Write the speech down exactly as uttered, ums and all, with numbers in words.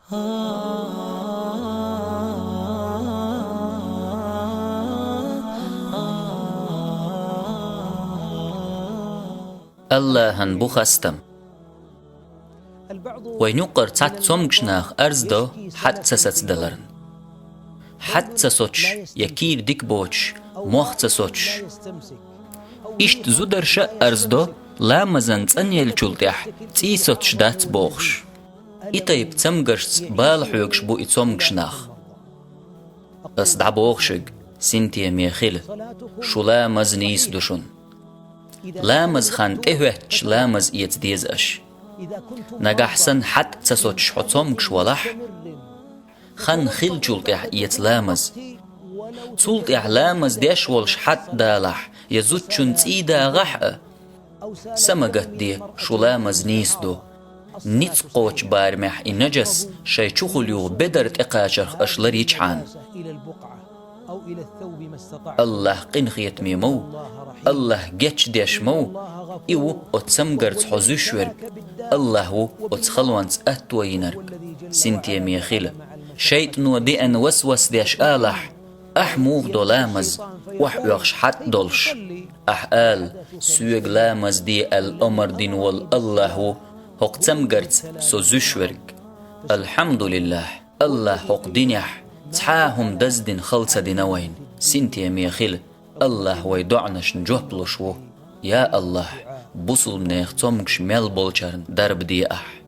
Аллахӏан бу хастам. Вайн юкъара цхьацца цомгуш нах арз до хьатӀ ца сацадаларна. ХьатӀ ца соцуш я кийра дика боцуш, мох ца соцуш. Иштта зударша а арз до, ламазан цӀанъеллачул тӀаьхьа цӀий соцуш дац бохуш. И тайпа цамгаршца бала хьоьгуш бу и цомгуш нах. Ас дӀабоху шуьга, синтеме хила, шу ламаз нийса ду шуна. Ламаза хан тӀехӀоьттича ламаз эца деза аша. Нагахь санна хьатӀ ца соцуш хьо цомгуш валахь, хан хиллачул тӀаьхьа эца ламаз. Цул тӀаьхьа ламаз деш волуш хьатӀ далахь я зудчун цӀий дагӀахь а, са ма гатде, шу ламаз нийса ду. Ницкъ кхочу барамехь и нажас шайн чухула юха бедар тӀекхачарх аша лар йичхьана. Аллахь къинхетаме ма ву, Аллахь гечдеш ма ву, и ву оцу цамгарца хьо зуьйш верг, Аллахь ву оцу халонца атто йинарг. Синтеме хила. ШайтӀано деана васвас деш алахь, ахь муха до ламаз, охьаоьхуш хьатӀ долуш? Ахь ала, соьга ламаз де аьлла омар дина волу Аллахь ву хӀокху цамгарца со зуьйш верг. Алхьамдулиллахь, Аллахь хӀокху динехь цхьа а хӀума даздина хала ца дина вайна. Синтеме хила, Аллахь вай доӀанашна жоп луш ву. Я Аллахь, бусулбанех цомгуш мел болчарна дарба де ахь.